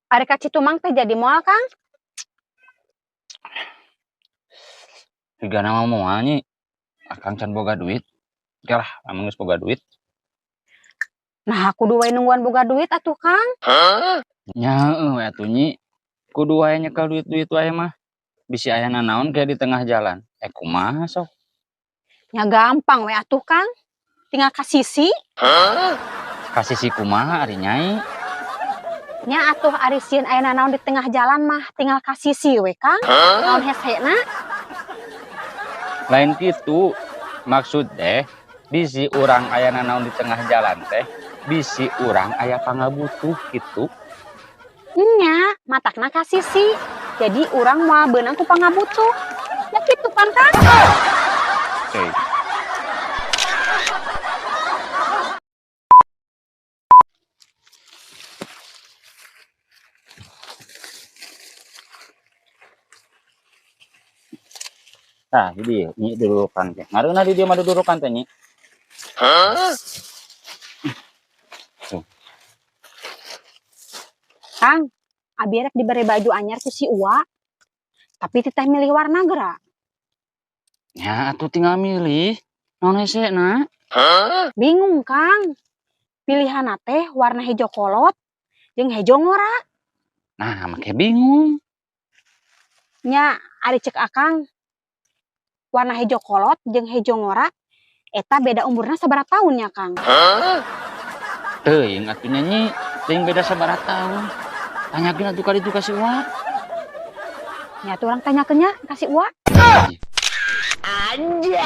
Ari ka Citumang teh jadi moal, Kang? Higana mah moal, Nyi. Akang can boga duit. Oke lah, amun geus boga duit. Nah, kudu wae nungguan boga duit atuh, Kang. Nya heueuh we atuh, Nyi. Kudu wae nyekel duit-duit wae mah. Bisi aya nanaon kayak di tengah jalan. Kumaha sok? Nya gampang we atuh, Kang. Tinggal ka sisi. Ka sisi kumaha ari Nyai? Nya atuh ari sieun aya nanaon di tengah jalan mah tinggal ka sisi we, Kang. Naon hesena? Lain kitu. Maksud teh bisi urang aya nanaon di tengah jalan teh, bisi urang aya pangabutuh kitu. Nya, matakna ka sisi. Jadi urang moal beunang ku pangabutuh. Ya kitu pan, Kang. Oke. Tah, di dieu Nyi dudurukan teh. Ngareuna di dieu mah dudurukan teh, Nyi. Tuh. Kang, abi rek dibere baju anyar ku si Uwa. Tapi titeh milih warna geura. Ya, atuh tinggal milih. Naon hese, na? Bingung, Kang. Pilihanna teh warna hejo kolot jeung hejo ngora. Nah, make bingung. Nya, ari cek Akang. Warna hejo kolot jeung hejo ngora eta beda umurna sabaraha tahun nya, Kang? Teuing atuh nya, Nyi. Teuing beda sabaraha tahun. Tanyakeun atuh ka ditu ka si Uwa. Nya atuh urang tanyakeun nya ka si Uwa. Anjay.